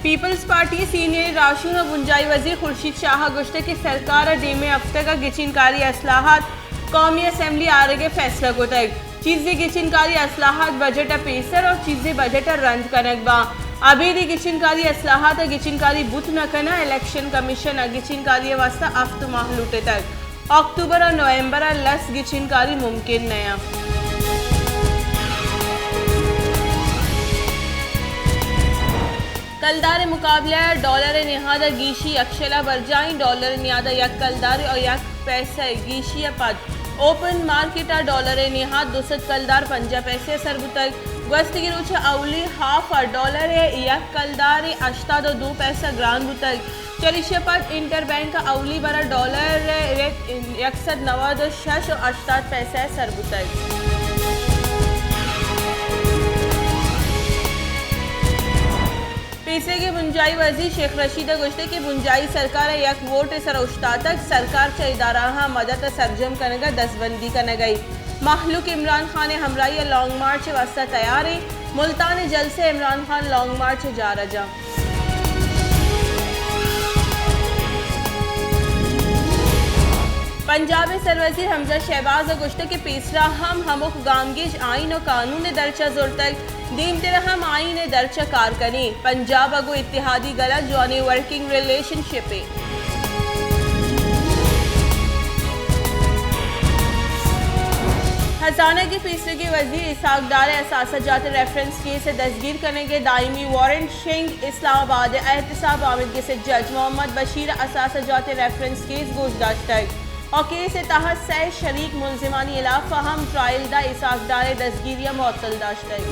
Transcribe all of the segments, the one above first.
Peoples party ءِ سینئر راہشون ءُ بنجاہی وزیر خورشید شاہ ءَ گوشتگ کہ سرکار ءَ دیمے ہفتگ ءَ گچین کاری اصلاحات قومی اسمبلی آرگ ءِ فیصلہ کتگ۔ چیزے گچین کاری اصلاحات بجٹ ءَ پیسر ءُ چیزے بجٹ ءَ رند کنگ باں۔ ابید اے گچین کاری اصلاحات ءَ گچین کاری بوت نہ کناں، الیکشن کمیشن ءَ گچین کاری ءِ واستہ ہفت ماہ لوٹتگ۔ اکتوبر ءُ نومبر ءَ لس گچین کاری ممکن نہ اِنت۔ کلدار ءِ مقابلہ ءَ ڈالر ءِ نہاد ءَ گیشی یک شل ءَ برجاہ اِنت، ڈالر ءِ نہاد ءَ یک کلدار ءُ یک پیسہ ءِ گیشی ءَ پد اوپن مارکیٹ ءَ ڈالر ءِ نہاد دو سد کلدار پنجاہ پیسہ ءَ سر بوتگ۔ گوستگیں روچ ءِ اولی ہاف ءَ ڈالر ءِ یک کلدار ءِ ہشتاد ءُ دو پیسہ گران بوتگ۔ چریشی ءَ پد انٹر بینک ءَ اولی بر ءَ ڈالر ءِ ریٹ یک سد نود ءُ شش ءُ ہشتاد پیسہ ءَ سر بوتگ۔ پیسریگیں بنجاہی وزیر شیخ رشید ءَ گوشتگ کہ بنجاہی سرکار ءَ یک ووٹ ءِ سر ءَ اوشتاتگ، سرکار چہ ادارہاں مدد ءِ سرجم کنگ ءَ دزبندی کنگ ءَ اِنت۔ مہلوک عمران خان ءِ ہمراہی ءَ لانگ مارچ ءِ واستہ تیار اِنت، ملتان ءِ جلسہ ءَ عمران خان لانگ مارچ ءِ جار ءَ جنت۔ پنجاب ءِ سروزیر حمزہ شہباز ءَ گوشتگ کہ پیسرا ہم ہمک گامگیج آئین ءُ قانون ءِ درچ ءَ زرتگ، دیمتر ءَ ہم آئین ءِ درچ ءَ کار کنیں۔ پنجاب ءَ گوں اتحادی گل ءَ جوانیں ورکنگ ریلیشن شپ اِنت۔ ہزانگ ءِ پیسریگیں وزیر اسحاق ڈار ءَ اثاثہ جات ریفرنس کیس ءِ دزگیر کنگ ءِ دائمی وارنٹ شنگ، اسلام آباد ءِ احتساب آمدگس ءِ جج محمد بشیر ءَ اثاثہ جات ریفرنس کیس گوش داشتگ ءُ کیس ءِ تہا سئے شریک ملزمانی ہلاف ءَ ہم ٹرائل داں اسحاق ڈار ءِ دزگیری ءَ معطل داشتگ۔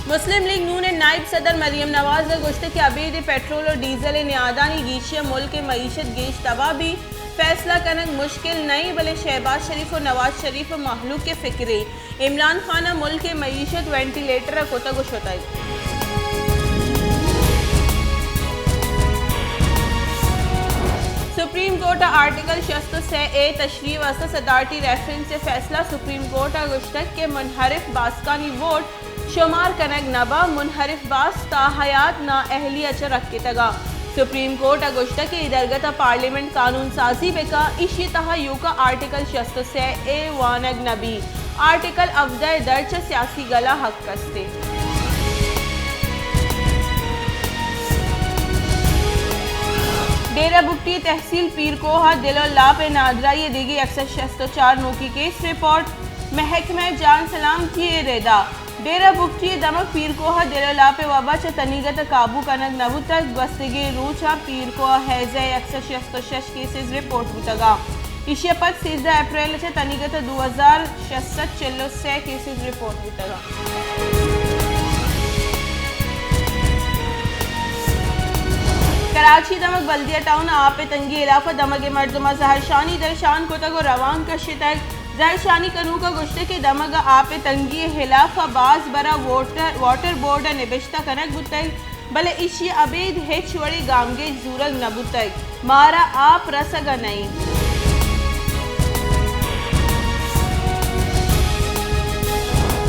مسلم لیگ نون ءِ نائب صدر مریم نواز ءَ گوشتگ کہ ابید ءَ پٹرول ءُ ڈیزل ءِ نہادانی گیشی ءَ ملک ءِ معیشت گیش تباہ بیت، فیصلہ کنگ مشکل نہ اِنت، بلے شہباز شریف ءُ نواز شریف ءِ مہلوک ءِ فکرے۔ عمران خان ءَ ملک ءِ معیشت وینٹیلیٹر ءَ کتگ ءُ شتگ۔ سپریم کورٹ ءَ آرٹیکل شست ءُ سے اے تشریح ءِ واستہ صدارتی ریفرنس ءِ فیصلہ۔ سپریم کورٹ ءَ گوشتگ کہ منحرف باسکانی ووٹ شمار کنگ نہ باں، منحرف باسک تاحیات نااہلی ءَ چہ رکتگ اَنت۔ سپریم کورٹ ءَ گوشتگ کہ اے درگت ءَ پارلیمنٹ قانون سازی بہ کن، ایشی ءِ تہا ایوکا آرٹیکل شست ءُ سے اے وانگ نہ بیت، آرٹیکل ہبدہ ءِ درچ ءَ سیاسی گل ءِ حق است اِنت۔ ڈیرہ بگٹی تحصیل پیرکوہ ءَ دل ءُ لاپ ءِ نادراہی ءِ دگہ یک سد شست ءُ چار نوکیں کیس رپورٹ، محکمہ جان سلامتی ءِ ردا۔ ڈیرہ بگٹی ءِ دمگ پیرکوہ ءَ دل ءُ لاپ ءِ وبا چہ تنیگت ءَ قابو کنگ نہ بوتگ۔ گوستگیں روچاں پیرکوہ ءَ ہیضہ ءِ یک سد شست ءُ شش کیسز رپورٹ بوتگ اَنت۔ ایشی ءَ پد سیزدہ اپریل ءَ چہ تنیگت ءَ دو ہزار شش سد چل ءُ سے کیسز رپورٹ بوتگ اَنت۔ کراچی ءِ دمگ بلدیہ ٹاؤن ءَ آپ ءِ تنگی ءِ ہلاپ ءَ دمگ ءِ مردماں زہرشانی درشان کتگ ءُ روان کشتگ۔ زہرشانی کنوکاں گوشتگ کہ دمگ ءَ آپ ءِ تنگی ءِ ہلاپ ءَ باز برا ووٹر، واٹر بورڈ ءَ نبشتہ کنگ بوتگ، بلے ایشی ءَ ابید ہچ وڑیں گامگیج زورگ نہ بوتگ۔ مارا آپ رسگ ءَ نہ اِنت۔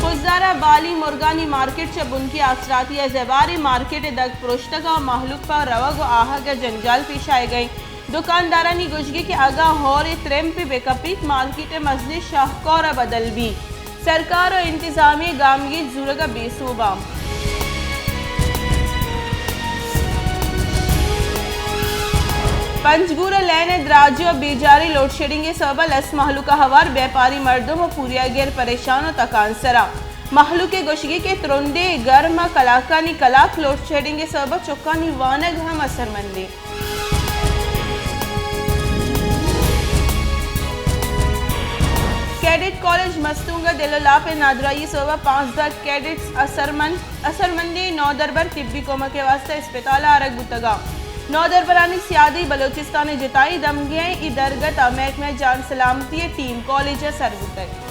خضدار ءَ بالی مرگانی مارکیٹ چہ بنکی آسراتی ءَ زباریں مارکیٹ ءِ دگ پروشتگ ءُ مہلوک پہ روگ ءُ آہگ ءَ جنجال پیش آیگ ءَ اِنت۔ دکاندارانی گوشگ اِنت کہ اگاں ہور ءِ ترمپ بہ کپیت، مارکیٹ ءِ مزنیں شاہکار ءَ بدل بیت۔ سرکار ءُ انتظامیہ گامگیج زورگ ءَ بے سوب اَنت۔ پنجگور ءَ لین ءِ دراجی ءُ بیجاریں لوڈشیڈنگ ءِ سبب ءَ لس مہلوک ءَ ہوار، بیپاری مردم ءُ پوریاگر پریشان ءُ تکانسر اَنت۔ مہلوک ءِ گوشگ اِنت کہ ترندیں گرم ءَ کلاکانی کلاک لوڈشیڈنگ ءِ سبب ءَ چکانی وانگ ہم اثرمند اِنت۔ کیڈٹ کالج مستونگ ءَ دل ءُ لاپ ءِ نادراہی ءِ سبب ءَ پانزدہ کیڈٹس اثرمند، اثرمندیں نودربر طبی کمک ءِ واستہ اسپتال ءَ آرگ بوتگ اَنت۔ نودربرانی سیادی بلوچستان ءِ جتائیں دمگے اَنت۔ اے درگت ءَ محکمہ جان سلامتی ءِ ٹیم کالج ءَ سر بوتگ۔